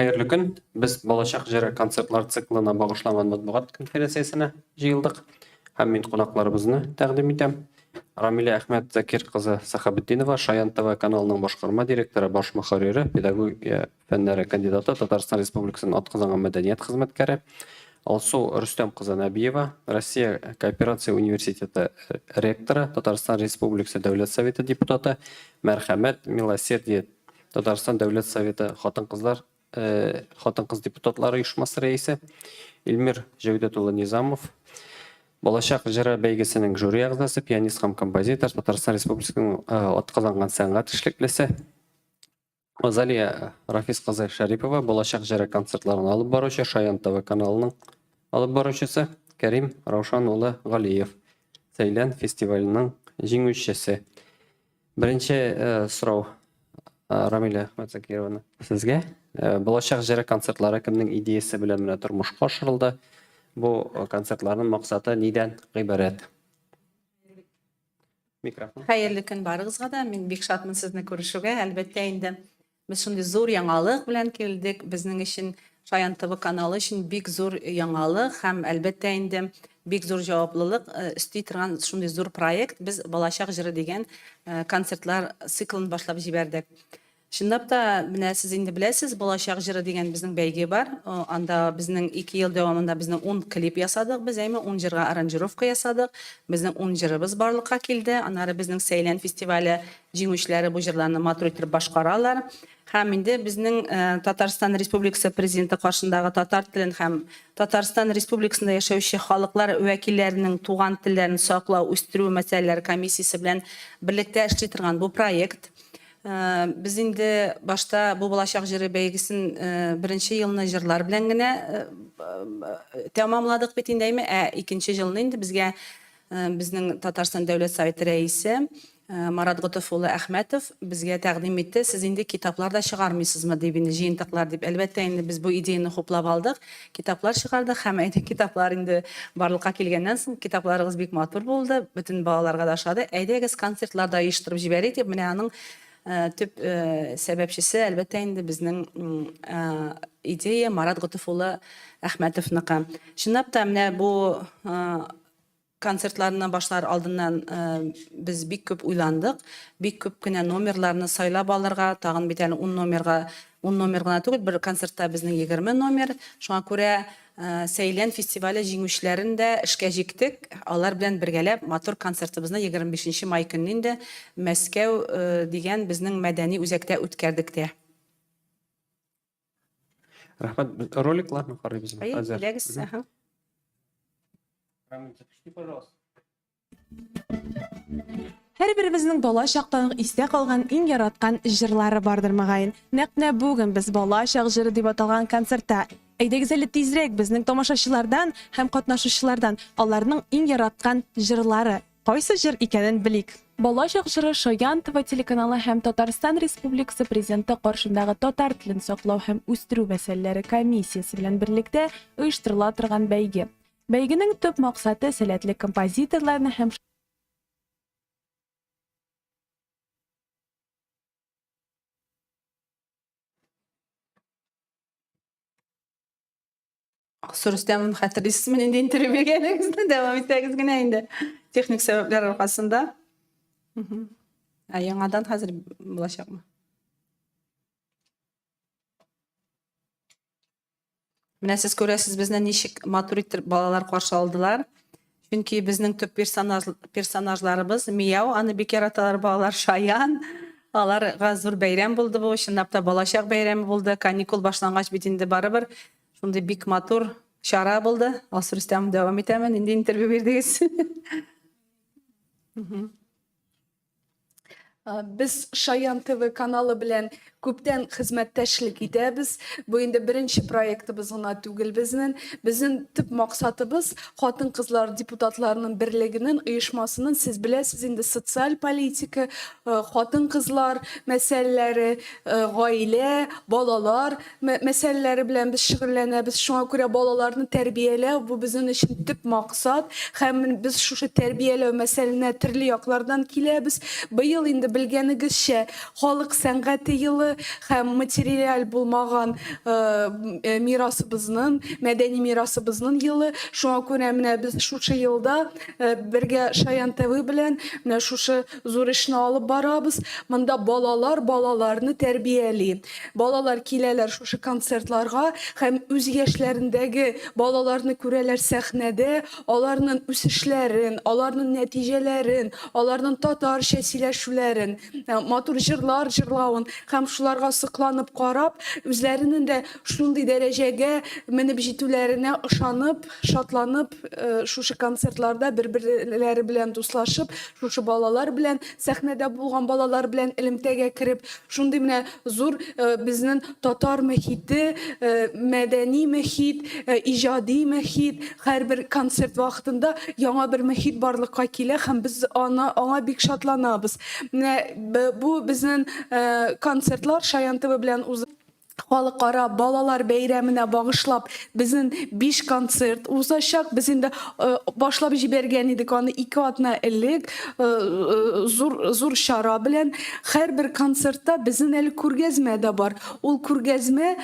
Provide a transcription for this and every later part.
Хәерле көн! Без Балачак җыры концертлар циклына багышланган матбугат конференциясенә җыелдык. Һәм мин кунакларыбызны тәкъдим итәм. Рамилә Әхмәт Закир кызы Сәхәбетдинова, Шаян ТВ каналының башкарма директоры, баш мөхәррире, педагогия фәннәре кандидаты, Татарстан Республикасының атказанган мәдәният хезмәткәре. Алсу Рөстәм кызы Нәбиева, Россия кооперация университеты ректоры, Татарстан Республикасы Дәүләт Советы депутаты, Мәрхәмәт, Милосердие Татарстан Дәүләт Советы хатын-кызлар э, хатын-кыз депутатлары оешмасы рәисе Илмир Җәүдәт улы Низамов, Балачак җыры бәйгесенең жюри әгъзасы, пианист һәм композитор, Татарстан Республикасының э, атказанган сәнгать эшлеклесе Азалия Рафис кызы Шәрипова, Балачак җыры концертларын алып баручы, Шаян ТВ каналының алып баручысы Кәрим Раушан улы Галиев, Сәйлән фестиваленең җиңүчесе. Беренче э, сорау э, Рамилә Әхмәтзакировна сезгә. Э, Балачак җыры концертлары кемнең идеясе белән менә тормышка ашырылды? Бу концертларның максаты нидән гыйбарәт? Микрофон. Хәерле көн барыгызга да. Мин бик шатмын сезне күрешүгә. Әлбәттә инде Без шундый зур яңалык белән килдек. Безнең өчен Шаян ТВ каналы өчен бик зур яңалык һәм, әлбәттә инде, бик зур җаваплылык өсти торган шундый зур проект. Без Балачак җыры дигән концертлар циклын башлап җибәрдек. Чынлап та, менә сез инде беләсез, Балачак җыры дигән безнең бәйге бар. Анда безнең 2 ел дәвамында безнең 10 клип ясадык без, әйме, 10 җырга аранжировка ясадык. Безнең 10 җырыбыз барлыкка килде. Аннары безнең Сәйлән фестивале Җиңүчеләре бу җырларны матур иттереп башкаралар. Һәм инде безнең Татарстан Республикасы Президенты каршындагы татар телен һәм Татарстан Республикасында яшәүче халыклар вәкилләренең туган телләрен саклау, үстерү мәсьәләләре комиссиясе белән берлектә эшли торган бу проект. Без инде башта бу Балачак җыры бәйгесен беренче елны җырлар белән генә тәмамладык бит инде, әйме? Ә икенче елны инде безгә безнең Татарстан Дәүләт Советы рәисе Марат Готыф улы Әхмәтов безгә тәкъдим итте, сез инде китаплар да чыгармыйсызмы, дип инде, җыентыклар дип. Әлбәттә инде, без бу идеяне хуплап алдык, китаплар чыгардык һәм әйдә, китаплар инде барлыкка килгәннән соң, китапларыгыз бик матур булды, бөтен балаларга да ошады, әйдәгез, концертлар да оештырып җибәрик дип, менә аның төп сәбәпчесе, әлбәттә инде, безнең идея Марат Готыф улы Әхмәтовныкы. Чынлап та, менә бу Концертларны башлар алдыннан без бик күп уйландык, бик күп кенә номерларны сайлап алырга, тагын бит әле ун номерга, ун номер гына түгел, бер концертта безнең 20 номер. Шуңа күрә Сәйлән фестивале җиңүчеләрен дә эшкә җиктек. Алар белән бергәләп матур концертыбызны 25 май көнне инде Мәскәү дигән безнең мәдәни үзәктә үткәрдек тә. Рәхмәт. Роликларны карыйбыз хәзер. Әйдәгез, аһа. Рамил, запусти, пожалуйста. Һәрберебезнең бала чактан ук истә калган иң яраткан җырлары бардыр мөгаен. Нәкъ менә бүген без Бала чак җыры дип аталган концертта. Әйдәгез әле тизрәк безнең тамашачылардан һәм катнашучылардан аларның иң яраткан җырлары кайсы җыр икәнен белик. Балачак җыры Шаян ТВ телеканалы һәм Татарстан Республикасы Президенты каршындагы татар телен саклау һәм үстерү мәсьәләләре комиссиясе белән берлектә оештырыла торган бәйге. Бәйгенең төп максаты, сәләтле композиторларны һәм. Алсу Рөстәмовна, хәтерлисезме нинди интервью биргәнегезне? Дәвам итәгез генә инде. Техник сәбәпләр аркасында. Ә яңадан хәзер булачакмы? Менә сез күрәсез, безне ничек матур итеп балалар каршы алдылар. Чөнки безнең төп персонаж, персонажларыбыз Мияу, аны бик яраталар балалар, Шаян. Аларга зур бәйрәм булды бу, чынлап та балачак бәйрәме булды. Каникул башлангач бит инде барыбер шундый бик матур чара булды. Алсу Рөстәмов дәвам итәме? Нинди интервью бирдегез? Без Шаян ТВ каналы белән күптән хезмәттәшлек итәбез. Бу инде беренче проектыбыз гына түгел безнең. Безнең төп максатыбыз хатын-кызлар депутатларының берлегенең оешмасының, сез беләсез инде, социаль политика, хатын-кызлар мәсьәләләре, гаилә, балалар мәсьәләләре белән без шөгыльләнәбез. Шуңа күрә балаларны тәрбияләү бу безнең өчен төп максат. Һәм без шушы тәрбияләү мәсьәләсенә төрле яклардан киләбез. Быел инде белгәнегезчә, халык сәнгате елы һәм материаль булмаган мирасыбызның, мәдәни мирасыбызның елы. Шуңа күрә менә без шушы елда бергә Шаян ТВ белән менә шушы зур эшне алып барабыз. Монда балалар балаларны тәрбияли. Балалар киләләр шушы концертларга һәм үз яшьләрендәге балаларны күрәләр сәхнәдә, аларның үсешләрен, аларның нәтиҗәләрен, аларның татарча сөйләшүләрен, матур җырлар җырлавын һәм шуларга сокланып карап, үзләренең дә шундый дәрәҗәгә менеп җитүләренә ышанып, шатланып, шушы концертларда бер-берләре белән дуслашып, шушы балалар белән, сәхнәдә булган балалар белән элемтәгә кереп, шундый менә зур безнең татар мөхите, мәдәни мөхит, иҗади мөхит, һәрбер концерт вакытында яңа бер мөхит барлыкка килә һәм без аны аңа бик шатланабыз. Менә бу безнең концертлар Шаян ТВ белән уза. Халыкара балалар бәйрәменә багышлап безнең 5 концерт узачак. Без инде башлап җибәргән идек аны 2 атна элек зур зур чара белән. Һәрбер концертта безнең әле күргәзмә дә бар. Ул күргәзмә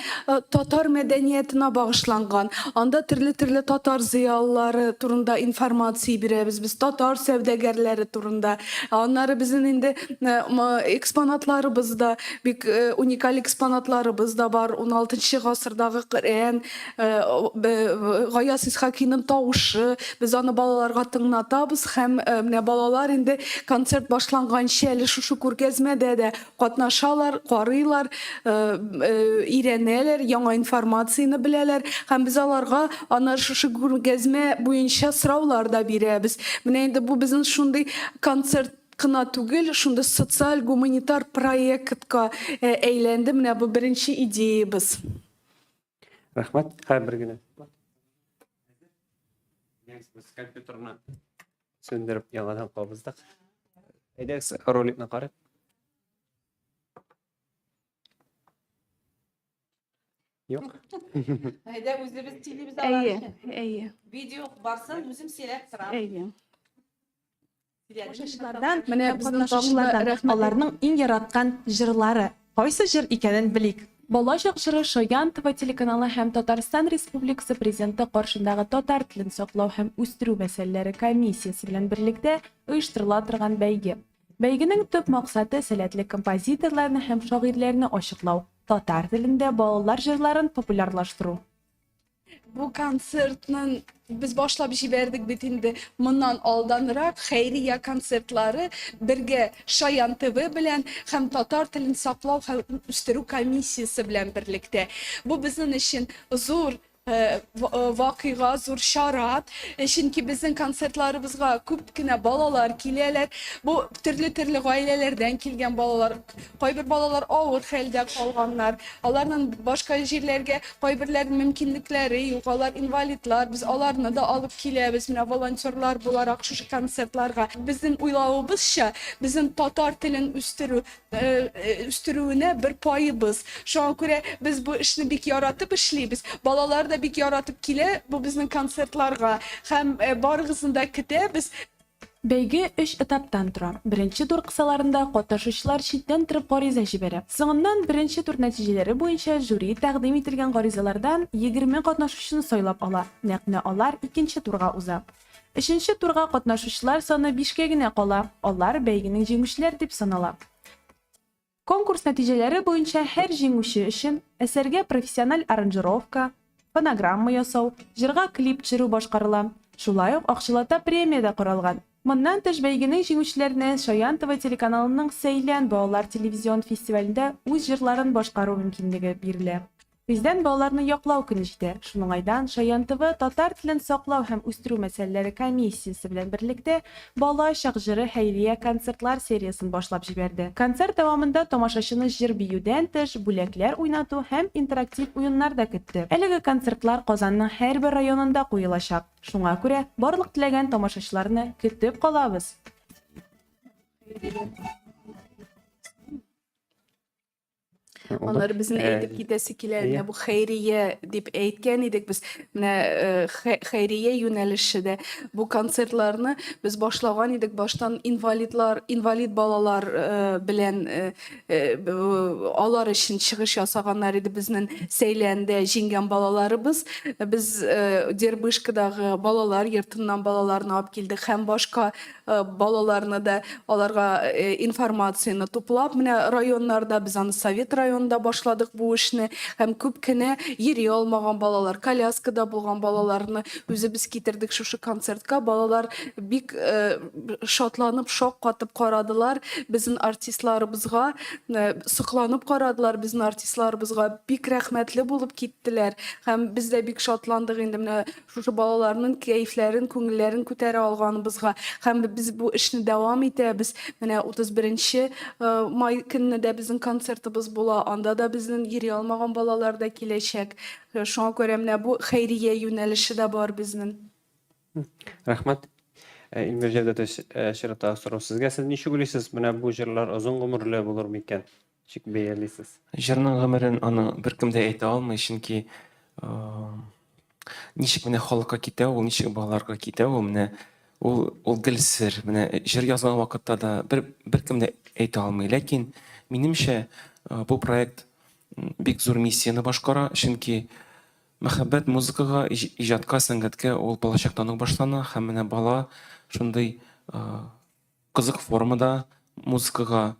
татар мәдәниятына багышланган. Анда төрле-төрле татар зыялылары турында информация бирәбез без, татар сәүдәгәрләре турында. Аннары безнең инде экспонатларыбыз да бик уникаль экспонатларыбыз да бар. 16 гасырдагы Коръән, Гаяз Исхакиның тавышы. Без аны балаларга тыңлатабыз һәм менә балалар инде концерт башланганчы әле шушы күргәзмәдә дә катнашалар, карыйлар, өйрәнәләр, яңа информацияне беләләр һәм без аларга аннары шушы күргәзмә буенча сораулар да бирәбез. Менә инде бу безнең шундый концерт кына түгел, шундый социаль-гуманитар проектка әйләнде. Менә бу беренче идеябез. Рәхмәт. Хәзер бер генә. Без компьютерны сүндереп яңадан кабыздык. Әйдәгез роликны карыйк. Юк. Әйдә үзебез сөйлибез алар Әйе, өчен. әйе, Видео барсын, үзем сөйләп торам. әйе. Тамашачылардан Менә һәм безнең тагын да катнашучылардан рәхмәт. аларның иң яраткан җырлары кайсы җыр икәнен белик. Балачак җыры Шаян ТВ телеканалы һәм Татарстан Республикасы Президенты каршындагы татар телен саклау һәм үстерү мәсьәләләре комиссиясе белән берлектә оештырыла торган бәйге. Бәйгенең төп максаты, сәләтле композиторларны һәм шагыйрьләрне ачыклау, татар телендә балалар җырларын популярлаштыру. Бу концертның без башлап җибәрдек бит инде моннан алданрак хәйрия концертлары бергә Шаян ТВ белән һәм татар телен саклау һәм үстерү комиссиясе белән берлектә. Бу безнең өчен зур вакыйга, зур чара. Чөнки безнең концертларыбызга күп кенә балалар киләләр. Бу төрле-төрле гаиләләрдән килгән балалар. Кайбер балалар авыр хәлдә калганнар. Аларның башка җирләргә кайберләренең мөмкинлекләре юк, алар инвалидлар. Без аларны да алып киләбез, менә волонтерлар буларак шушы концертларга. Безнең уйлавыбызча, безнең татар телен үстерү үстерүенә бер паебыз. Шуңа күрә без бу эшне бик яратып эшлибез. Балалар да бик яратып килә бу безнең концертларга. Һәм барыгызны да көтәбез. Бәйге өч этаптан тора. Беренче тур кысаларында катнашучылар читтән торып гариза җибәрә. Соңыннан беренче тур нәтиҗәләре буенча жюри тәкъдим ителгән гаризалардан 20 катнашучыны сайлап ала, нәкъ менә алар икенче турга уза. Өченче турга катнашучылар саны бишкә генә кала, алар бәйгенең җиңүчеләре дип санала. Конкурс нәтиҗәләре буенча һәр җиңүче өчен әсәргә профессиональ аранжировка, фонограмма ясау, җырга клип төшерү башкарыла. Шулай ук акчалата премия дә каралган. Моннан тыш бәйгенең җиңүчеләренә Шаян ТВ телеканалының Сәйлән балалар телевизион фестивалендә үз җырларын башкару мөмкинлеге бирелә. Тиздән балаларны яклау көне җитә. Шул уңайдан Шаян ТВ татар телен саклау һәм үстерү мәсьәләләре комиссиясе белән берлектә Бала чак җыры хәйрия концертлар сериясен башлап җибәрде. Концерт дәвамында тамашачыны җыр-биюдән тыш, бүләкләр уйнату һәм интерактив уеннар да көтте. Әлеге концертлар Казанның һәрбер районында куелачак. Шуңа күрә барлык теләгән тамашачыларны көтеп калабыз! Аннары безнең әйтеп китәсе килә, менә бу хәйрия дип әйткән идек без. Менә хәйрия юнәлеше дә бу концертларны без башлаган идек баштан инвалидлар, инвалид балалар белән алар өчен чыгыш ясаганнар иде безнең Сәйләндә җиңгән балаларыбыз. Без Дербышкадагы балалар йортыннан балаларны алып килдек һәм башка балаларны да аларга информацияне туплап, менә районнарда без аны Совет районында башладык бу эшне һәм күп кенә йөри алмаган балалар, коляскада булган балаларны үзебез китердек шушы концертка. Балалар бик шатланып, шаккатып карадылар безнең артистларыбызга, сокланып карадылар безнең артистларыбызга, бик рәхмәтле булып киттеләр һәм без дә бик шатландык инде менә Шушы балаларның кәефләрен, күңелләрен күтәрә алганыбызга һәм без бу эшне дәвам итәбез. Менә 31 нче май көнне дә безнең концертыбыз була, анда да безнең йөри алмаган балалар да киләчәк. Шуңа күрә менә бу хәйрия юнәлеше дә бар безнең. Рәхмәт. Илмир Җәүдәтович, чираттагы сорау сезгә. Сез ничек уйлыйсыз, менә бу җырлар озын гомерле булыр микән? Ничек бәялисез? Җырның гомерен аны беркем дә әйтә алмый, чөнки ничек менә халыкка китә ул, ничек балаларга китә ул, менә ул ул гел сер. Менә җыр язган вакытта да бер беркем дә әйтә алмый. Ләкин минемчә, бу проект бик зур миссияне башкара, чөнки мәхәббәт музыкага, иҗатка, сәнгатькә ул балачактан ук башлана һәм менә бала шундый кызык формада музыкага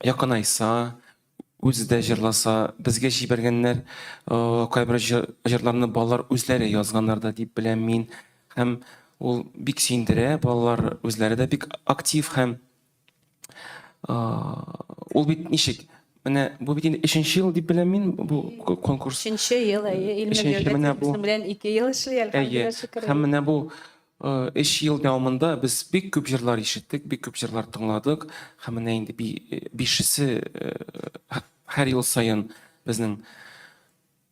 якынайса, үзе дә җырласа, безгә җибәргәннәр кайбер җырларны балалар үзләре язганнар да дип беләм мин. Һәм ул бик сөендерә, балалар үзләре дә бик актив һәм ул бит ничек, менә бу бит инде өченче ел дип беләм мин бу конкурс. Өченче ел, әйе, Илмир Җәүдәтович безнең белән 2 ел эшли, әлхәмдүлилләһ, шөкер. Һәм менә бу Өч ел дәвамында без бик күп җырлар ишеттек, бик күп җырлар тыңладык һәм менә инде бишесе һәр ел саен безнең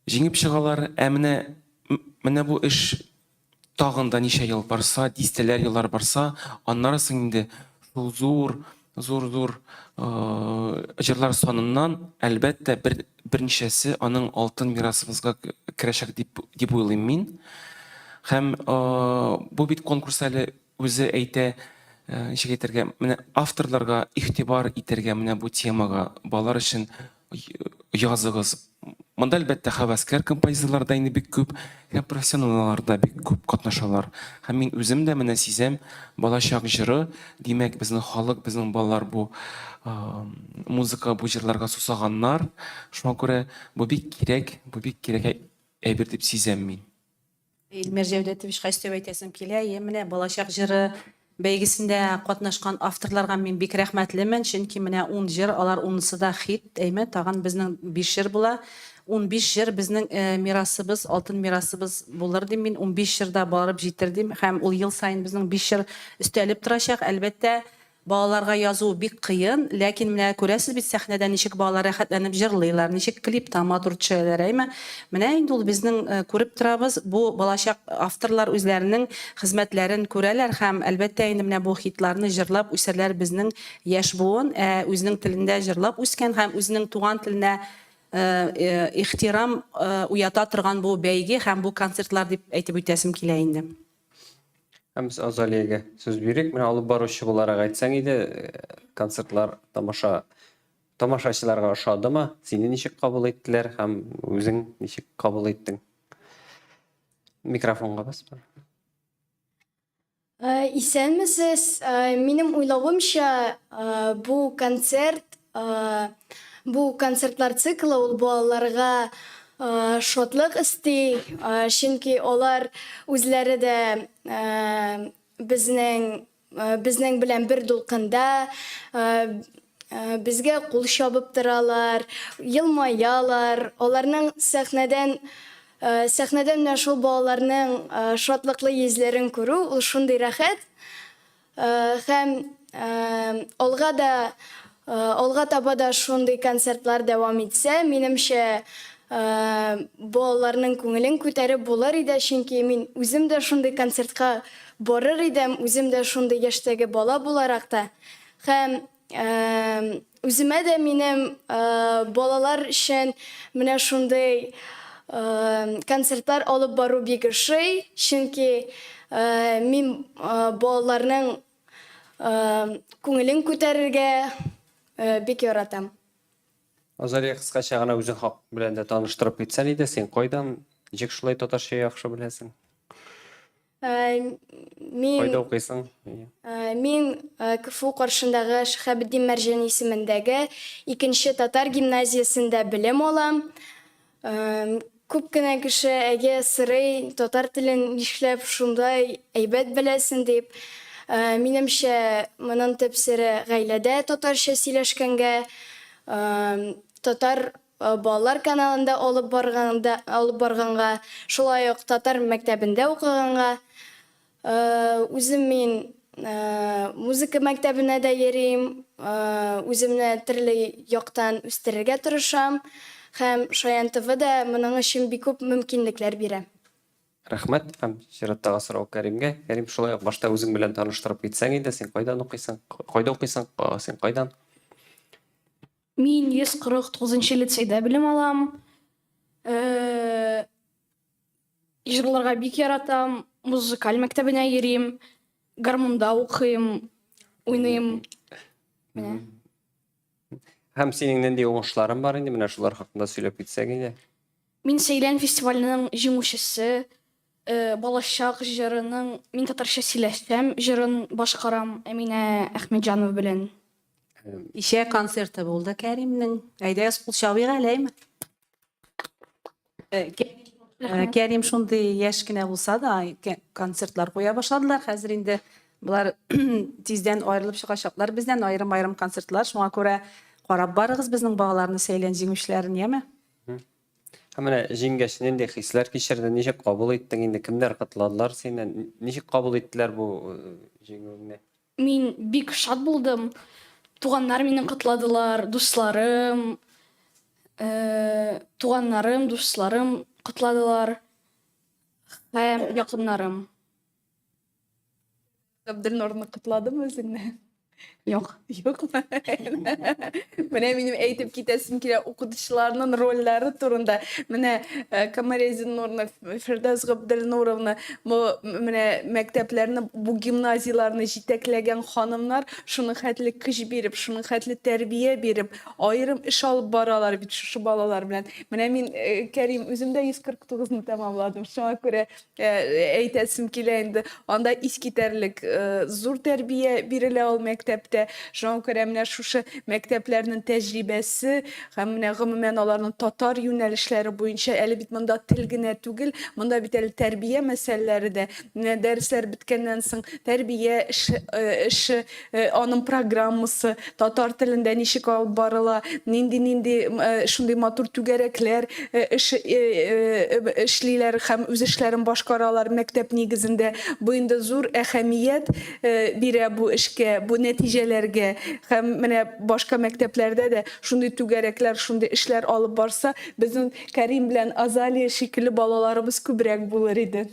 җиңеп чыгалар. Ә менә менә бу эш тагын да ничә ел барса, дистәләр еллар барса, аннары соң инде шул зур, зур-зур җырлар саныннан, әлбәттә, бер берничәсе аның алтын мирасыбызга керәчәк дип дип уйлыйм мин. Һәм бу бит конкурс әле үзе әйтә, ничек әйтергә, менә авторларга игътибар итәргә менә бу темага, балалар өчен языгыз. Монда, әлбәттә, һәвәскәр композиторлар да инде бик күп, һәм профессионаллар да бик күп катнашалар. Һәм мин үзем дә менә сизәм, балачак җыры, димәк, безнең халык, безнең балалар бу музыка, бу җырларга сусаганнар. Шуңа күрә бу бик кирәк, бу бик кирәк әйбер дип сизәм мин. Илмир Җәүдәтовичка өстәп әйтәсем килә, әйе, менә Балачак җыры бәйгесендә катнашкан авторларга мин бик рәхмәтлемен, чөнки менә ун җыр, алар унысы да хит, әйме, тагын безнең биш җыр була. 15 җыр безнең э, мирасыбыз, алтын мирасыбыз булыр дим мин, 15 җыр да барып җитер дим һәм ул ел саен безнең биш җыр өстәлеп торачак. Әлбәттә, Балаларга язу бик кыен, ләкин менә күрәсез бит сәхнәдә ничек балалар рәхәтләнеп җырлыйлар, ничек клипта матур төшәләр, әйме? Менә инде ул безнең күреп торабыз, бу балачак авторлар үзләренең хезмәтләрен күрәләр һәм, әлбәттә инде, менә бу хитларны җырлап үсәрләр безнең яшь буын, ә үзенең телендә җырлап үскән һәм үзенең туган теленә ихтирам уята торган бу бәйге һәм бу концертлар дип әйтеп үтәсем килә инде. Һәм без Азалиягә сүз бирик. Менә алып баручы буларак әйтсәң иде, э, концертлар тамаша тамашачыларга ошадымы? Сине ничек кабул иттеләр һәм үзең ничек кабул иттең? Микрофонга бас. Э, исәнмесез. Э, минем уйлавымча, бу концерт, бу концертлар циклы ул балаларга Шатлык өсти, чөнки алар үзләре дә безнең безнең белән бер дулкында, безгә кул чабып торалар, елмаялар. Аларның сәхнәдән сәхнәдән менә шул балаларның шатлыклы йөзләрен күрү, ул шундый рәхәт. Һәм алга да алга таба да шундый концертлар дәвам итсә, минемчә, балаларның күңелен күтәреп булыр иде, чөнки мин үзем дә шундый концертка барыр идем, үзем дә шундый яшьтәге бала буларак та. Һәм. Үземә дә минем балалар өчен менә шундый концертлар алып бару бик ошый, чөнки мин балаларның күңелен күтәрергә бик яратам. Азалия, кыскача гына үзең хак белән дә таныштырып китсән иде, син кайдан, ничек шулай татарча яхшы беләсең? Мин Кайда укыйсың? Мин КФУ каршындагы Шиһабетдин Мәрҗани исемендәге икенче татар гимназиясендә белем алам. Күп кенә кеше әгә сорый, татар телен нишләп шундай әйбәт беләсең дип. Минемчә, моның төп сере гаиләдә татарча сөйләшкәнгә, татар балалар каналында алып барганда, алып барганга, шулай ук татар мәктәбендә укыганга. Үзем мин музыка мәктәбенә дә йөрим, үземне төрле яктан үстерергә тырышам һәм Шаян ТВ да моның өчен бик күп мөмкинлекләр бирә. Рәхмәт. Һәм чираттагы сорау Кәримгә. Кәрим, шулай ук башта үзең белән таныштырып китсәң иде, син кайдан укыйсың, кайда укыйсың, син кайдан? Мин 149 нчы лицейда белем алам. Җырларга бик яратам, музыкаль мәктәбенә йөрим, гармунда укыйм, уйныйм. Менә. Һәм синең нинди уңышларың бар инде, менә шулар хакында сөйләп китсәң иде. Мин Сәйлән фестиваленең җиңүчесе, э, Балачак җырының Мин татарча сөйләшәм җырын башкарам Әминә Әхмәтҗанова белән. Кичә концерты булды Кәримнең. Әйдәгез, кул чабыйк әле, әйме? Э, э, Кәрим шундый яшь кенә булса да, концертлар куя башладылар. Хәзер инде болар тиздән аерылып чыгачаклар бездән, аерым-аерым концертлар. Шуңа күрә карап барыгыз безнең балаларны, Сәйлән җиңүчеләрен, яме? Һәм менә җиңгәч нинди хисләр кичердең, ничек кабул иттең инде, кемнәр котладылар сине, ничек кабул иттеләр бу э, җиңүеңне? Мин бик шат булдым. Туганнар мине котладылар, дусларым, э, туганнарым, дусларым котладылар һәм якыннарым. Габделнурны котладымы үзеңне? Юк. Юкмы? Менә минем әйтеп китәсем килә укытучыларның рольләре турында. Менә э, Камария Зиннуровна, Фирдәүс Габделнуровна, бу менә мәктәпләрне, бу гимназияләрне җитәкләгән ханымнар шуның хәтле көч биреп, шуның хәтле тәрбия биреп, аерым эш алып баралар бит шушы балалар белән. Менә мин, э, Кәрим, үзем дә 149-ны тәмамладым. Шуңа күрә Әйтәсем килә инде, анда искитәрлек зур тәрбия бирелә ул мәктәптә. Шуңа күрә менә шушы мәктәпләрнең тәҗрибәсе һәм менә гомумән аларның татар юнәлешләре буенча әле бит монда тел генә түгел, монда бит әле тәрбия мәсьәләләре дә. Менә дәресләр беткәннән соң тәрбия эше, эше аның программасы татар телендә ничек алып барыла, нинди-нинди шундый матур түгәрәкләр эш эшлиләр һәм үз эшләрен башкаралар мәктәп нигезендә. Бу инде зур әһәмият бирә бу эшкә, бу нәтиҗәләргә. Һәм менә башка мәктәпләрдә дә шундый түгәрәкләр, шундый эшләр алып барса, безнең Кәрим белән Азалия шикелле балаларыбыз күбрәк булыр иде.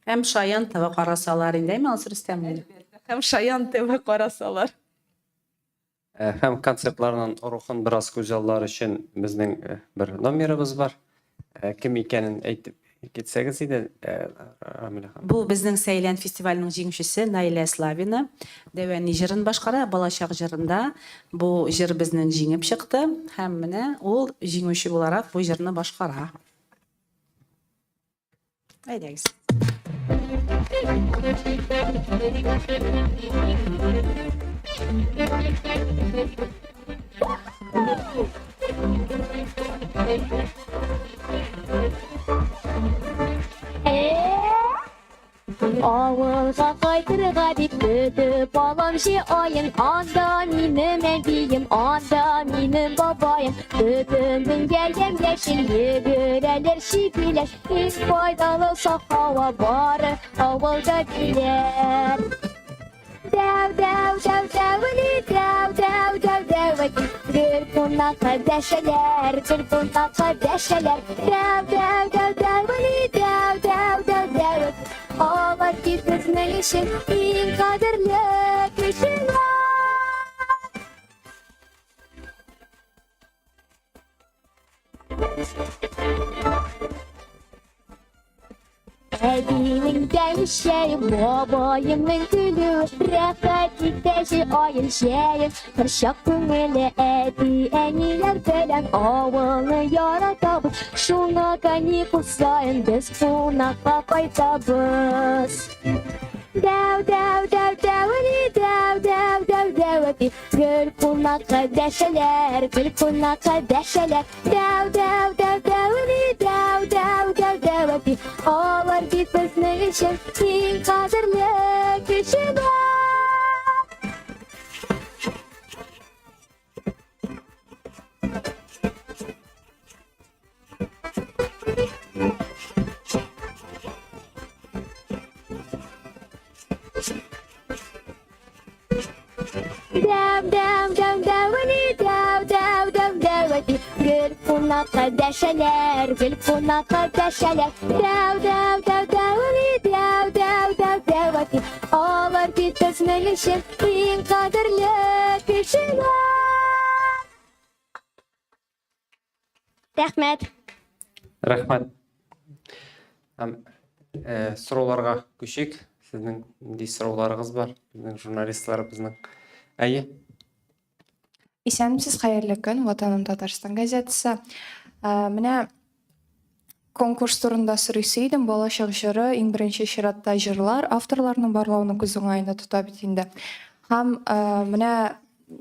Һәм Шаян ТВ карасалар инде, әйме, Алсу Рөстәмовна? Әлбәттә, һәм Шаян ТВ карасалар. Э, һәм концертларның рухын бераз күзаллар өчен безнең э, бер номерыбыз бар. Э, кем икәнен әйтеп китсәгез иде, Рамилә ханым. Бу безнең Сәйлән фестиваленең җиңүчесе Наилә Славина. Дәвәни җырын башкара, Балачак җырында бу җыр безнең җиңеп чыкты һәм менә ул җиңүче буларак бу җырны башкара. Әйдәгез. Авылга кайтырга дип көтеп алам җи аен. Анда минем әбием, анда минем бабаем. Бөтен дөнья ямь-яшел, йөгерәләр чебиләр. Иң файдалы саф һава бары авылда диләр. Дәү, дәү, дәү, дәүли, дәү, дәү, дәү, дәү, Гел кунакка дәшәләр, гел кунакка дәшәләр. Дәү, дәү, дәү, дәүли, дәү, дәү, дәү, дәү. Алар бит безнең өчен иң кадерле кешеләр. Әбинең тәмле чәе, бабаемның көлүе, рәхәт итә җил аен җәен. Һәрчак күңеле әти-әниләр белән авылны яратабыз. Шуңа каникул саен без кунакка кайтабыз. Дәү, дәү, дәү, дәү әни, дәү, дәү, дәү, дәү әти. Гел кунакка дәшәләр, гел кунакка дәшәләр. Дәү, дәү, дәү, дәү әни, дәү, дәү, дәү, дәү әти. Алар бит безнең өчен иң кадерле кешеләр. Дәү, дәү, дәү, дәү әни, дәү, дәү, дәү, дәү әти. Гел кунакка дәшәләр, гел кунакка дәшәләр. Дәү, дәү, дәү, дәү әни, дәү, дәү, дәү, дәү әти. Алар бит безнең өчен иң кадерле кешеләр. Рәхмәт. Рәхмәт. Һәм э, сорауларга күчик. Сезнең нинди сорауларыгыз бар? Безнең журналистларыбызның. Әйе. Исәнмесез, хәерле көн, Ватаным Татарстан газетасы. Ә, Менә конкурс турында сорыйсы идем. Балачак җыры иң беренче чиратта җырлар, авторларны барлауны күз уңаенда тота бит инде. Һәм ә, менә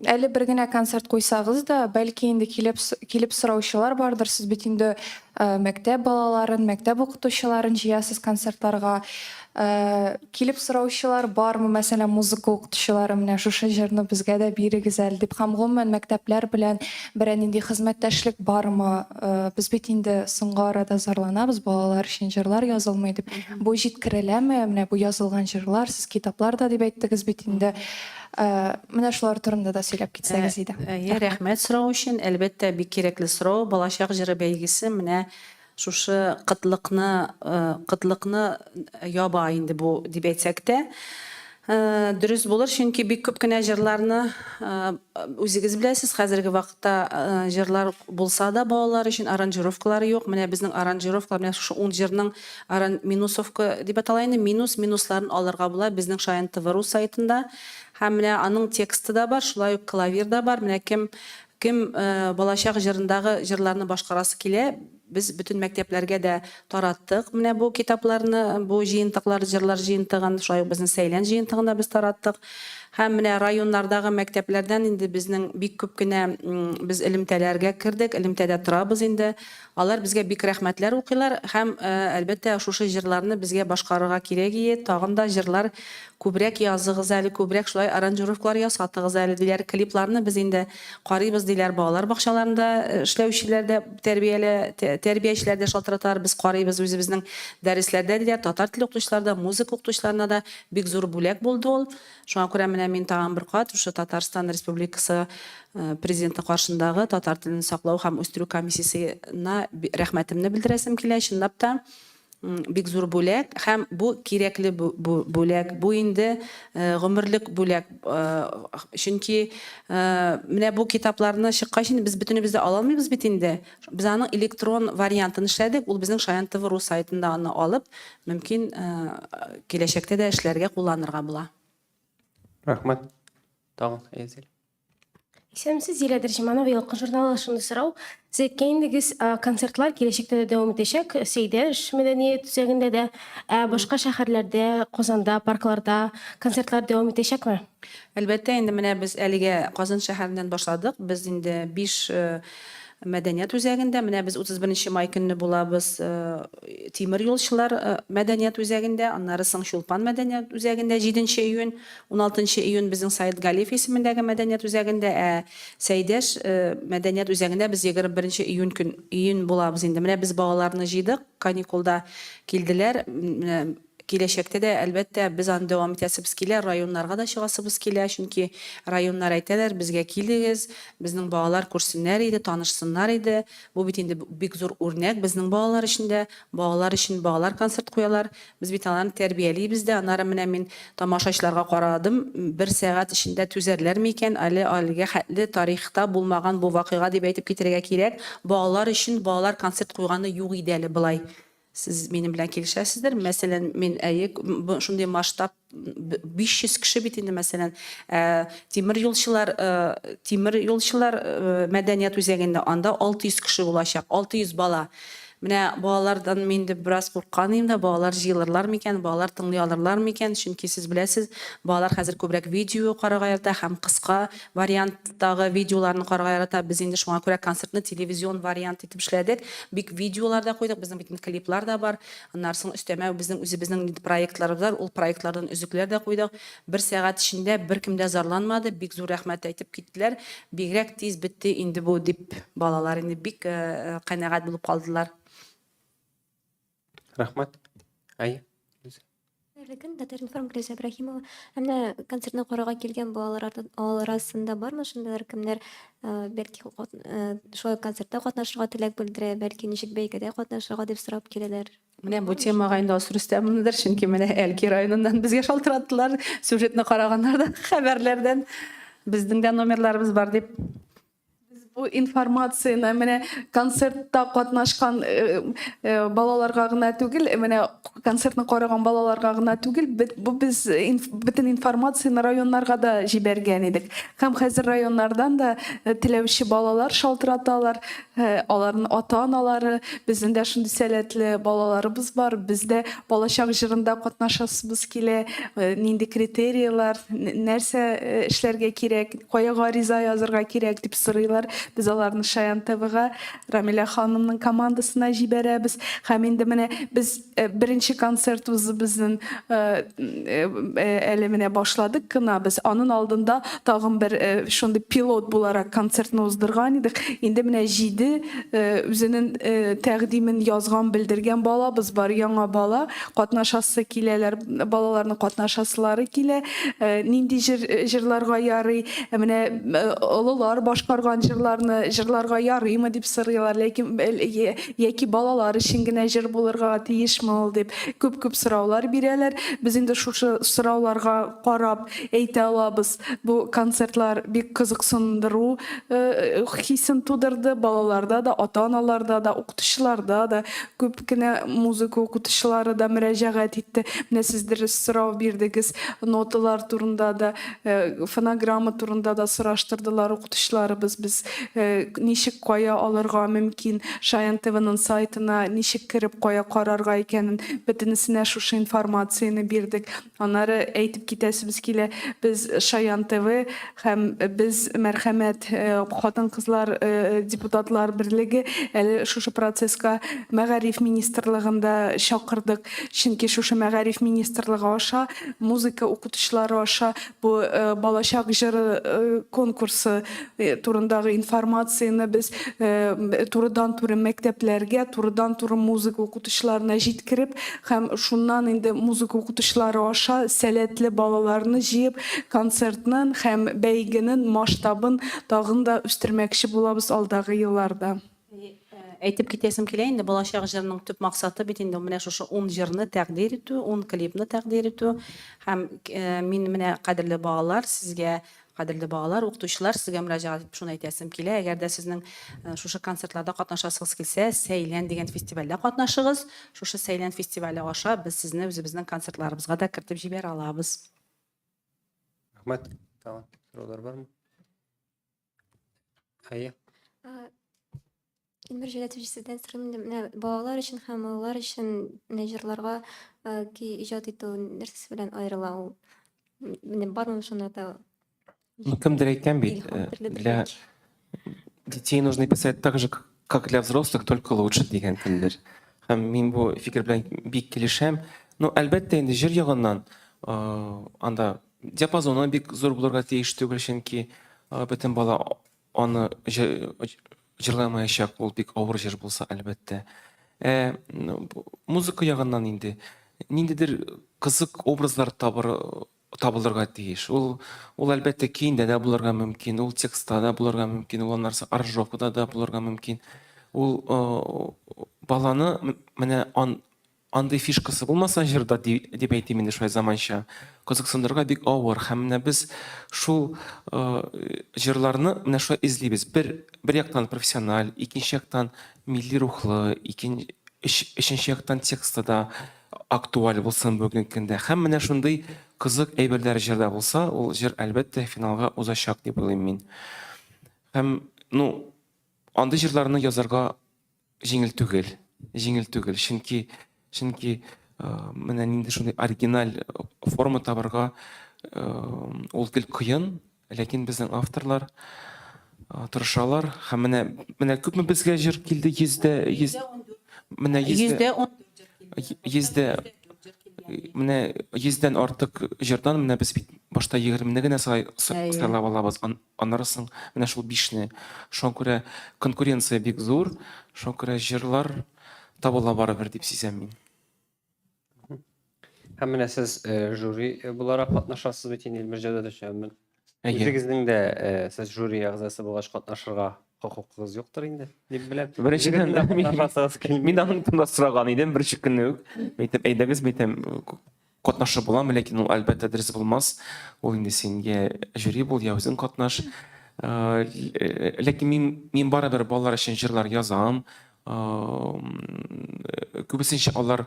әле бер генә концерт куйсагыз да, бәлки инде килеп килеп сораучылар бардыр. Сез бит инде ә, мәктәп балаларын, мәктәп укытучыларын җыясыз концертларга. Ә, килеп сораучылар бармы, мәсәлән, музыка укытучылары, менә шушы җырны безгә дә бирегез әле дип, һәм гомумән мәктәпләр белән берәр нинди хезмәттәшлек бармы? Ә, без бит инде соңгы арада зарланабыз, балалар өчен җырлар язылмый дип. Бу җиткереләме? Менә бу язылган җырлар, сез китаплар да дип әйттегез бит инде. Ә, менә шулар турында да сөйләп китсәгез иде. Әйе, рәхмәт сорау өчен. Әлбәттә, бик кирәкле сорау. Балачак җыры бәйгесе менә Шушы кытлыкны, кытлыкны яба инде бу дип әйтсәк тә, дөрес булыр, чөнки бик күп кенә җырларны үзегез беләсез, хәзерге вакытта җырлар булса да балалар өчен аранжировкалары юк. Менә безнең аранжировкалар, менә шушы ун җырның аран минусовка дип атала инде, минус, минусларын алырга була безнең Шаян ТВ ру сайтында. Һәм менә аның тексты да бар, шулай ук клавир да бар. Менә кем Кем Балачак җырындагы җырларны башкарасы килә, без бөтен мәктәпләргә дә тараттык менә бу китапларны, бу җыентыклар, җырлар җыентыгын, шулай ук безнең Сәйлән җыентыгын да без тараттык. Һәм менә районнардагы мәктәпләрдән инде безнең бик күп кенә без элемтәләргә кердек, элемтәдә торабыз инде. Алар безгә бик рәхмәтләр укыйлар һәм, әлбәттә, шушы җырларны безгә башкарырга кирәк ие, тагын да җырлар күбрәк языгыз әле, күбрәк шулай аранжировкалар ясатыгыз әле, диләр. Клипларны без инде карыйбыз, диләр. Балалар бакчаларында эшләүчеләр дә, тәрбияле, тәрбиячеләр дә шалтыраталар, без карыйбыз үзебезнең дәресләрдә, диләр. Татар теле укытучылары да, музыка укытучыларына да бик зур бүләк булды ул. Шуңа күрә менә мин тагын бер кат шушы Татарстан Республикасы Президенты каршындагы татар телен саклау һәм үстерү комиссиясенә рәхмәтемне белдерәсем килә. Чынлап та, бик зур бүләк һәм бу кирәкле бүләк. Бу инде гомерлек бүләк. Чөнки менә бу китапларны чыккач инде без бөтенебез дә ала алмыйбыз бит инде. Без аның электрон вариантын эшләдек. Ул безнең Шаян ТВ ру сайтында аны алып, мөмкин киләчәктә дә эшләргә, кулланырга була. Рәхмәт. Тагын, Әйзел. Исәнмесез, Зилә Дәрҗеманова, Ялкын журналы. Шундый сорау. Сез әйткән идегез, концертлар киләчәктә дә дәвам итәчәк. Сәйдәш мәдәният үзәгендә дә, ә башка шәһәрләрдә, Казанда, паркларда концертлар дәвам итәчәкме? Әлбәттә, инде менә без әлегә Казан шәһәреннән башладык. Без инде биш мәдәният үзәгендә, менә без 31 нче май көнне булабыз Тимер юлчылар мәдәният үзәгендә, аннары соң Чулпан мәдәният үзәгендә 7 нче июнь, 16 нчы июнь безнең Саид Галиев исемендәге мәдәният үзәгендә, ә Сәйдәш мәдәният үзәгендә без 21 нче июнь көн, июнь булабыз инде. Менә без балаларны җыйдык, каникулда килделәр. Менә. Киләчәктә дә, әлбәттә, без аны дәвам итәсебез килә, районнарга да чыгасыбыз килә, чөнки районнар әйтәләр, безгә килегез, безнең балалар күрсеннәр иде, танышсыннар иде. Бу бит инде бик зур үрнәк безнең балалар өчен дә. Балалар өчен балалар концерт куялар. Без бит аларны тәрбиялибез дә. Аннары менә мин тамашачыларга карадым, бер сәгать эчендә түзәрләрме икән, әле әлегә хәтле тарихта булмаган бу вакыйга дип әйтеп китерергә кирәк. Балалар өчен балалар концерт куйганы юк иде әле болай. Сез минем белән килешәсездер. Мәсәлән, мин әйе, шундый масштаб 500 кеше бит инде, мәсәлән, ә, тимер юлчылар, э, тимер юлчылар э, мәдәният үзәгендә анда 600 кеше булачак, 600 бала. Менә балалардан мин инде бераз курккан идем дә, балалар җыелырлар микән, балалар тыңлый алырлар микән, чөнки сез беләсез, балалар хәзер күбрәк видео карарга ярата һәм кыска варианттагы видеоларны карарга ярата. Без инде шуңа күрә концертны телевизион вариант итеп эшләдек. Бик видеолар да куйдык, безнең бит инде клиплар да бар. Аннары соң өстәмә безнең үзебезнең инде проектларыбыз бар, ул проектлардан өзекләр дә куйдык. Бер сәгать эчендә беркем дә зарланмады, бик зур рәхмәт әйтеп киттеләр. Бигрәк тиз бетте инде бу, дип балалар инде бик канәгать булып калдылар. Рәхмәт. Әйе. Хәерле көн, Татар-информ, Гөлүсә Ибраһимова. Ә менә концертны карарга килгән балалар арасында бармы шундыйлар, кемнәр бәлки шулай ук концертта катнашырга теләк белдерә, бәлки ничек бәйгедә катнашырга дип сорап киләләр? Менә бу темага инде Алсу Рөстәмовнадыр, чөнки менә Әлки районыннан безгә шалтыраттылар, сюжетны караганнар да хәбәрләрдән безнең дә номерларыбыз бар дип. Бу информацияне менә концертта катнашкан э, э, балаларга гына түгел, э, менә концертны караган балаларга гына түгел, бу без бөтен информацияне районнарга да җибәргән идек. Һәм хәзер районнардан да теләүче балалар шалтыраталар, аларның ата-аналары, безнең дә шундый сәләтле балаларыбыз бар, без дә Балачак җырында катнашасыбыз килә, нинди критерийлар, нәрсә эшләргә кирәк, кая гариза язырга кирәк дип сорыйлар. Без аларны Шаян ТВга, Рамилә ханымның командасына җибәрәбез. Һәм инде менә без беренче концертыбызны әле менә башладык кына без. Анын алдында тагын бер шундый пилот буларак концертны уздырган идек. Инде менә җиде Үзенең тәкъдимен язган, белдергән балабыз бар, яңа бала, катнашасы киләләр, балаларның катнашасылары килә. Нинди җыр җырларга ярый? Ә менә олылар башкарган җырларны җырларга ярыймы дип сорыйлар, ләкин яки балалар өчен генә җыр булырга тиешме ул дип күп-күп сораулар бирәләр. Без инде шушы сорауларга карап әйтә алабыз, бу концертлар бик кызыксындыру хисен тудырды балаларда да, ата-аналарда да, укытучыларда да. Күп кенә музыка укытучылары да мөрәҗәгать итте. Менә сез дөрес сорау бирдегез, ноталар турында да, фонограмма турында да сораштырдылар укытучыларыбыз. Без ничек кая алырга мөмкин, Шаян ТВның сайтына ничек кереп кая карарга икәнен, бөтенесенә шушы информацияне бирдек. Аннары әйтеп китәсебез килә, без Шаян ТВ һәм без Мәрхәмәт хатын-кызлар депутатлар берлеге әле шушы процесска мәгариф министрлыгын да чакырдык. Чөнки шушы мәгариф министрлыгы аша, музыка укытучылары аша бу Балачак җыры конкурсы турындагы информацияне без турыдан-туры мәктәпләргә, турыдан-туры музыка укытучыларына җиткереп һәм шуннан инде музыка укытучылары аша сәләтле балаларны җыеп, концертның һәм бәйгенең масштабын тагын да үстермәкче булабыз алдагы елларда. Әйтеп китәсем килә инде, Балачак җырының төп максаты бит инде менә шушы ун җырны тәкъдир итү, ун клипны тәкъдир итү. Һәм мин менә, кадерле балалар, сезгә Кадерле балалар, укытучылар, сезгә мөрәҗәгать итеп шуны әйтәсем килә, әгәр дә сезнең шушы концертларда катнашасыгыз килсә, Сәйлән дигән фестивальдә катнашыгыз. Шушы Сәйлән фестивале аша без сезне үзебезнең концертларыбызга да кертеп җибәрә алабыз. Рәхмәт. Тагын сораулар бармы? Әйе. Илмир Җәләтович, сездән сорыйм инде, менә балалар өчен һәм олылар өчен менә җырларга көй иҗат итү нәрсәсе белән аерыла ул? Менә бармы шуны да? Ну, кемдер әйткән бит, для детей нужно писать так же, как для взрослых, только лучше дигән кемдер. Һәм мин бу фикер белән бик килешәм. Ну, әлбәттә инде җыр ягыннан анда диапазоны бик зур булырга тиеш түгел, чөнки бөтен бала Аны җырламаячак, ул бик авыр җыр булса, әлбәттә. Ә музыка ягыннан инде. ниндидер кызык образлар табыр табылырга тиеш. Ул, ул әлбәттә көендә дә булырга мөмкин, ул текстта да булырга мөмкин, ул аннары аранжировкада да булырга мөмкин. Ул баланы менә ан, андый фишкасы булмаса җырда, дип әйтим инде шулай заманча, кызыксындырырга бик авыр. Һәм менә без шул җырларны менә шулай эзлибез. Бер, бер яктан профессиональ, икенче яктан милли рухлы, икенче, өченче яктан тексты да актуаль булсын бүгенге көндә. Һәм менә шундый кызык әйберләр җырда булса, ул җыр әлбәттә финалга узачак дип уйлыйм мин. Һәм, ну, андый җырларны язарга җиңел түгел. Җиңел түгел, чөнки чөнки менә нинди шундый оригиналь форма табарга ул гел кыен, Ләкин безнең авторлар тырышалар һәм менә менә күпме безгә җыр килде йөздә йөз менә йөздә йөздә менә йөздән артык җырдан менә без бит башта егермене генә сайлап алабыз аннары соң менә шул бишне шуңа күрә конкуренция бик зур шуңа күрә җырлар табыла барыбер дип сизәм мин. Һәм менә сез э, жюри э, буларак катнашасыз бит инде Илмир Җәүдәтович. Ә Үзегезнең дә э, сез жюри әгъзасы булгач катнашырга хокукыгыз юктыр инде, дип беләм. Беренчедән, мин аның турында сораган идем беренче көнне үк. Мин әйтәм, әйдәгез, мин әйтәм, катнашып буламы, ләкин ул әлбәттә дөрес булмас. Ул инде син я жюри бул, я үзең катнаш. Ләкин мин мин барыбер балалар өчен җырлар язам. Күбесенчә алар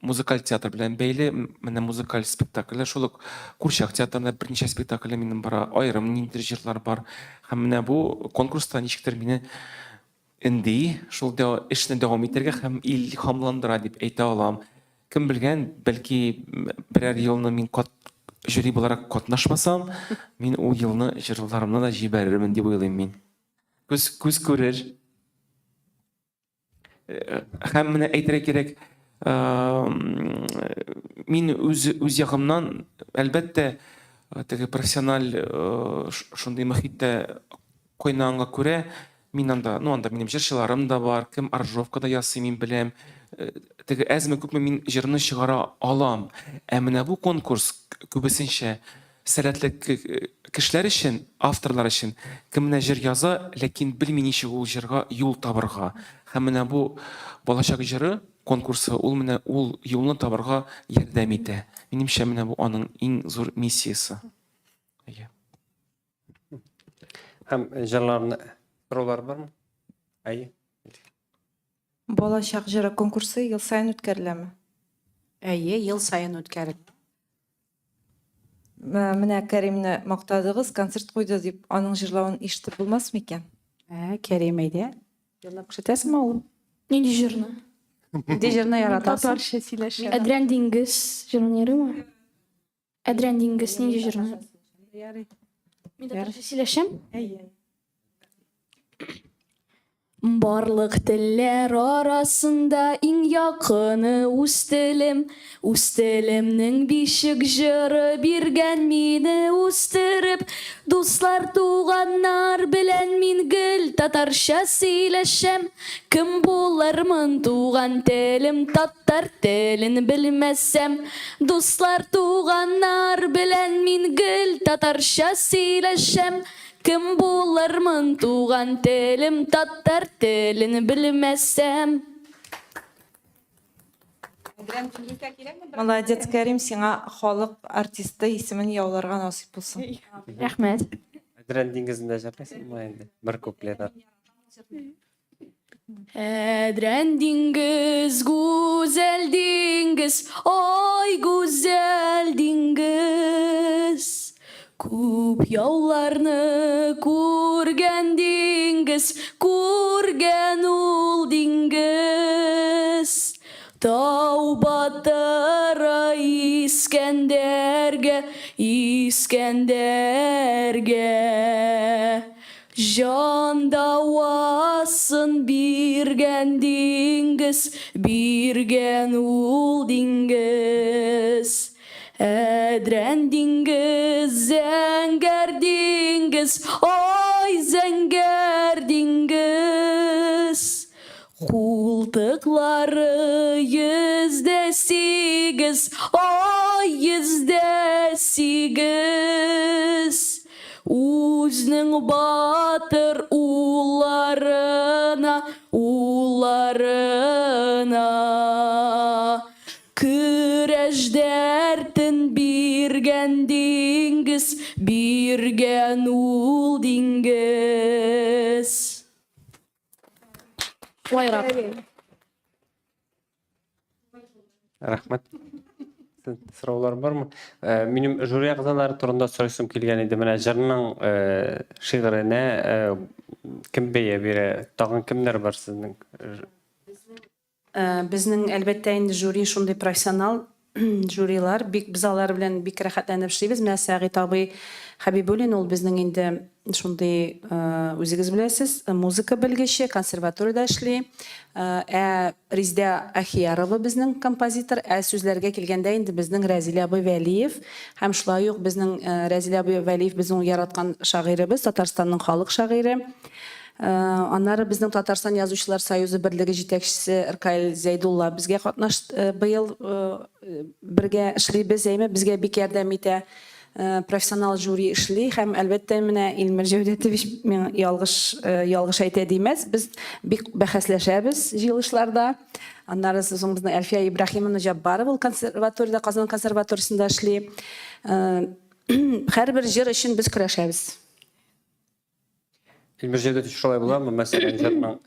музыкаль театр белән бәйле. Менә музыкаль спектакльләр, шул ук Курчак театрында берничә спектакле минем бара, аерым ниндидер җырлар бар. Һәм менә бу конкурста ничектер мине өнди, шул эшне дәвам итәргә һәм илһамландыра дип әйтә алам. Кем белгән, бәлки берәр елны мин кат жюри буларак катнашмасам, мин ул елны җырларымны да җибәрермен дип уйлыйм мин. Күз, күз күрер. Э, һәм менә әйтергә кирәк, э, мин үз, үз ягымнан, әлбәттә, э, теге профессиональ шундый мохиттә кайнаганга күрә, мин анда, ну, анда минем җырчыларым да бар, кем аранжировка да ясый, мин беләм. Теге әзме-күпме мин җырны чыгара алам. Ә менә бу конкурс күбесенчә Сәләтле кешеләр өчен, авторлар өчен, кем менә җыр яза, ләкин белми ничек ул җырга юл табырга. Һәм менә бу Балачак җыры конкурсы ул менә ул юлны табырга ярдәм итә. Минемчә, менә бу аның иң зур миссиясе. Әйе. Һәм җырларны сораулар бармы? Әйе. Балачак җыры конкурсы ел саен үткәреләме? Әйе, ел саен үткәрелә. Менә Кәримне мактадыгыз, концерт куйды дип, аның җырлавын ишетеп булмас микән? Ә, Кәрим, әйдә. Җырлап күрсәтәсеңме, улым? Нинди җырны? Нинди җырны яратасың? Татарча сөйләшә. Әдрән диңгез җырын ярыймы? Әдрән диңгез нинди җырны? Ярый. Мин татарча сөйләшәм? Әйе. Барлык телләр арасында иң якыны үз телем. Үз телемнең бишек җыры биргән мине үстереп. Дуслар, туганнар белән мин гел татарча сөйләшәм. Кем булырмын туган телем, татар телен белмәсәм. Дуслар, туганнар белән мин гел татарча сөйләшәм. Кем булырмын туган телем, татар телен белмәсәм. Молодец, Кәрим, сиңа халык артисты исемен яуларга насыйп булсын. Рәхмәт. Әдрән диңгезендә җырлыйсыңмы инде? Бер куплеты. Әдрән диңгез, гүзәл диңгез, ай гүзәл диңгез. Күп яуларны күргән диңгез, күргән ул диңгез. Тау батыры Искәндәргә, Искәндәргә. Җан дәвасын биргән диңгез, биргән ул диңгез. Әдрән диңгез, зәңгәр диңгез, ай, зәңгәр диңгез. Култыклары 108. диңгез, ай 108. Үзнең батыр улларына, улларына. Көрәш дәртен биргән диңгез, биргән ул диңгез. Шулайрак. Рәхмәт. Сораулар бармы? Э, минем жюри әгъзалары турында сорыйсым килгән иде. Менә җырның э, шигыренә э, кем бәя бирә? Тагын кемнәр бар сезнең? Безнең, әлбәттә инде, жюри шундый профессионал жюрилар, бик без алар белән бик рәхәтләнеп эшлибез. Менә Сәгыйть абый Хәбибуллин ул безнең инде шундый, үзегез беләсез, музыка белгече, консерваториядә эшли. Ә Резидә Ахиярова безнең композитор, ә сүзләргә килгәндә инде безнең Рәзил абый Вәлиев һәм шулай ук безнең Рәзил абый Вәлиев безнең яраткан шагыйребез, Татарстанның халык шагыйре. Аннары безнең Татарстан Язучылар союзы берлеге җитәкчесе Ркаил Зәйдулла безгә катнаш быел бергә эшлибез, әйме, безгә бик ярдәм итә. Профессионал жюри эшли һәм, әлбәттә, менә Илмир Җәүдәтович миңа ялгыш ялгыш әйтә димәс. Без бик бәхәсләшәбез җыелышларда. Аннары соң безнең Әлфия Ибраһимовна Җаббарова ул консерваториядә, Казан консерваториясендә эшли. Һәрбер җыр өчен без көрәшәбез. Илмир Җәүдәтович, шулай буламы? Мәсәлән, җырның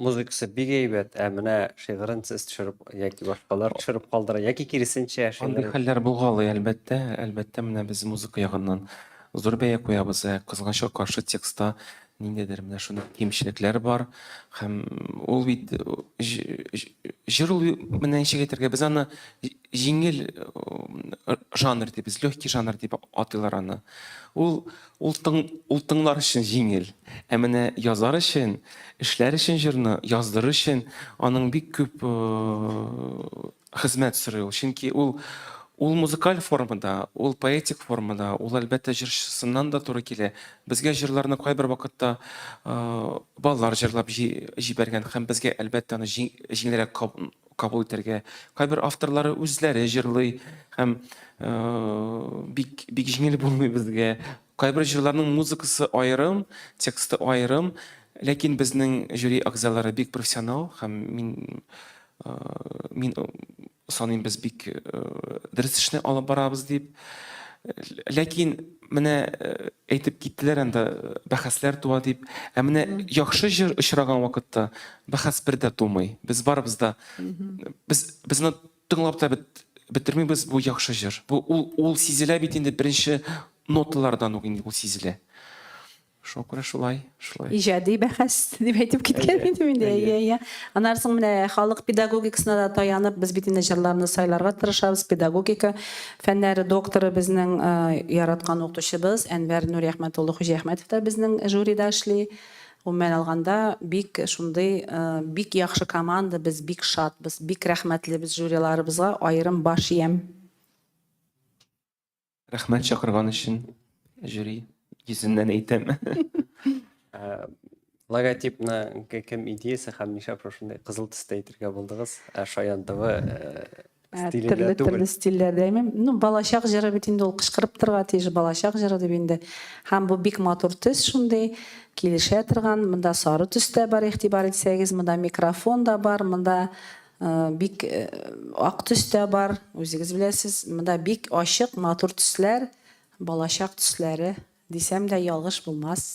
музыкасы бик әйбәт, ә менә шигырен сез төшереп яки башкалар төшереп калдыра, яки киресенчә Андый шигырен. хәлләр булгалый, әлбәттә. Әлбәттә, менә без музыка ягыннан зур бәя куябыз, ә кызганычка каршы текстта ниндидер менә шундый кимчелекләр бар. Һәм ул бит җыр ул менә ничек әйтергә, без аны җиңел жанр дибез, легкий жанр дип атыйлар аны. Ул Ул тың, ул тыңлар өчен җиңел. Ә менә язар өчен, эшләр өчен җырны, яздырыр өчен аның бик күп хезмәт сорый ул. Чөнки ул ул музыкаль формада, ул поэтик формада, ул әлбәттә җырчысыннан да туры килә. Безгә җырларны кайбер вакытта балалар җырлап җибәргән һәм безгә әлбәттә аны җиңелрәк кабул итәргә. Кайбер авторлары үзләре җырлый һәм бик бик җиңел булмый безгә. Кайбер җырларның музыкасы аерым, тексты аерым, ләкин безнең жюри әгъзалары бик профессионал һәм мин мин саныйм без бик дөрес эшне алып барабыз дип. Ләкин менә әйтеп киттеләр анда бәхәсләр туа дип. Ә менә яхшы җыр очраган вакытта бәхәс бер дә тумый. Без барыбыз да без без аны тыңлап та бетермибез, бу яхшы җыр. Бу ул ул сизелә бит инде беренче ноталардан ук инде ул сизелә. Шуңа күрә шулай, шулай. Иҗади бәхәс дип әйтеп киткән идем инде. Әйе, әйе. Аннары соң менә халык педагогикасына да таянып, без бит инде җырларны сайларга тырышабыз. Педагогика фәннәре докторы безнең э, яраткан укытучыбыз Әнвәр Нуриәхмәт улы Хуҗиәхмәтов та безнең жюрида эшли. Гомумән алганда, бик шундый э, бик яхшы команда, без бик шатбыз, бик рәхмәтлебез жюриларыбызга, аерым баш иям. Рәхмәт чакырган өчен, жюри йөзеннән әйтәм. Ә, Логотипны кем идеясы һәм нишләп шушындай кызыл төстә итергә булдыгыз? Ә Шаян ТВ э, Ә, стилендә төрле түгел. төрле стильләрдә әйме. Ну, балачак җыры бит инде ул кычкырып торырга тиеш, балачак җыры дип инде. Һәм бу бик матур төс шундый, килешә торган. Монда сары төс тә бар, игътибар итсәгез, монда микрофон да бар, монда Бик ак төс тә бар, үзегез беләсез. Монда бик ачык, матур төсләр, балачак төсләре дисәм дә ялгыш булмас.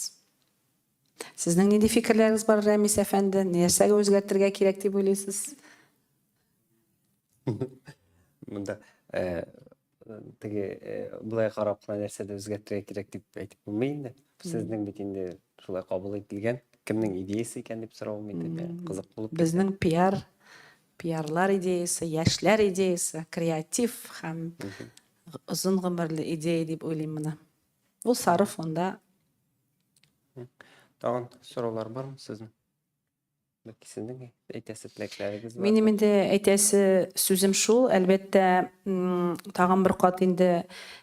Сезнең нинди фикерләрегез бар, Рәмис әфәнде? Нәрсәгә үзгәртергә кирәк дип уйлыйсыз? Монда теге болай карап кына нәрсә дә үзгәртергә кирәк дип әйтеп булмый инде. Сезнең бит инде шулай кабул ителгән. Кемнең идеясе икән дип соравым инде. Кызык булып. Безнең пиар, пиарлар идеясе, яшьләр идеясе, креатив һәм озын гомерле идея дип уйлыйм моны. Ул сары фонда. Тагын сораулар бармы сезнең? Бәлки сезнең әйтәсе теләкләрегез бар. Минем инде әйтәсе сүзем шул, әлбәттә, тагын бер кат инде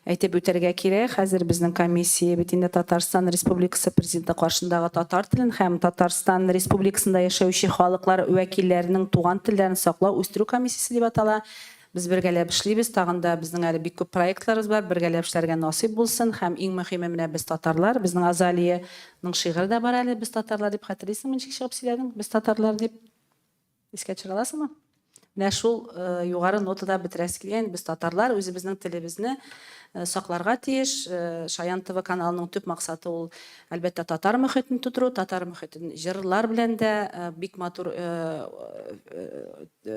әйтеп үтәргә кирәк, хәзер безнең комиссия бит инде Татарстан Республикасы Президенты каршындагы татар телен һәм Татарстан Республикасында яшәүче халыклар вәкилләренең туган телләрен саклау, үстерү комиссиясе дип атала. Без бергәләп эшлибез, тагын да безнең әле бик күп проектларыбыз бар, бергәләп эшләргә насыйп булсын. Һәм иң мөһиме менә без татарлар, безнең Азалиянең шигыре дә бар әле, без татарлар дип хәтерлисеңме, ничек чыгып сөйләдең? Без татарлар дип. Искә төшерә аласыңмы? Менә шул э, югары нотада бетерәсе килгән. Без татарлар үзебезнең телебезне э, сакларга тиеш. Э, Шаян ТВ каналының төп максаты ул, әлбәттә, татар мөхитен тутыру, татар мөхитен җырлар белән дә бик матур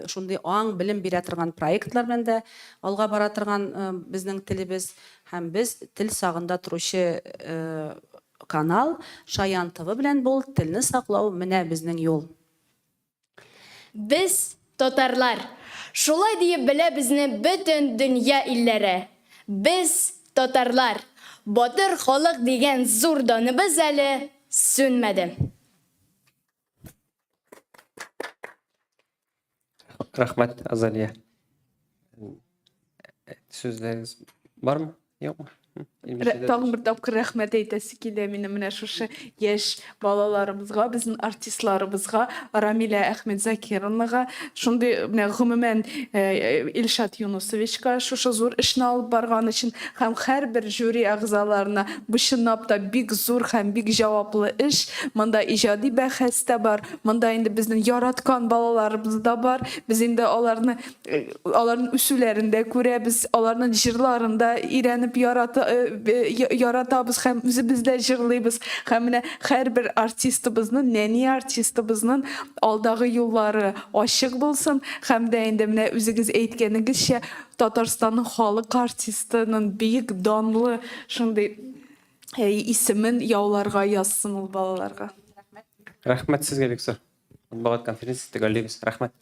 шундый аң, белем бирә торган проектлар белән дә алга бара торган безнең телебез һәм без тел сагында торучы канал Шаян ТВ белән бул, телне саклау менә безнең юл. Без, татарлар! Шулай диеп белә безне бөтен дөнья илләре. Без, татарлар! Батыр халык дигән зур даныбыз әле сүнмәде. Рәхмәт, Азалия. Сүзләрегез бармы? Юкмы? Тагын бер тапкыр рәхмәт әйтәсе килә минем менә шушы яшь балаларыбызга, безнең артистларыбызга, Рамилә Әхмәтзакировнага, шундый менә гомумән э, Илшат Юнусовичка шушы зур эшне алып барган өчен һәм һәрбер жюри әгъзаларына бу чынлап та бик зур һәм бик җаваплы эш. Монда иҗади бәхәс тә бар, монда инде безнең яраткан балаларыбыз да бар. Без инде аларны Аларның үсүләрен дә күрәбез, аларның җырларын да өйрәнеп ярата, яратабыз һәм үзебез дә җырлыйбыз. Һәм менә һәрбер артистыбызның, нәни артистыбызның алдагы юллары ачык булсын һәм дә инде менә үзегез әйткәнегезчә, Татарстанның халык артистының бөек данлы шундый исемен яуларга язсын ул балаларга. Рәхмәт сезгә бик зур. Матбугат конференциясе төгәллибез. Рәхмәт.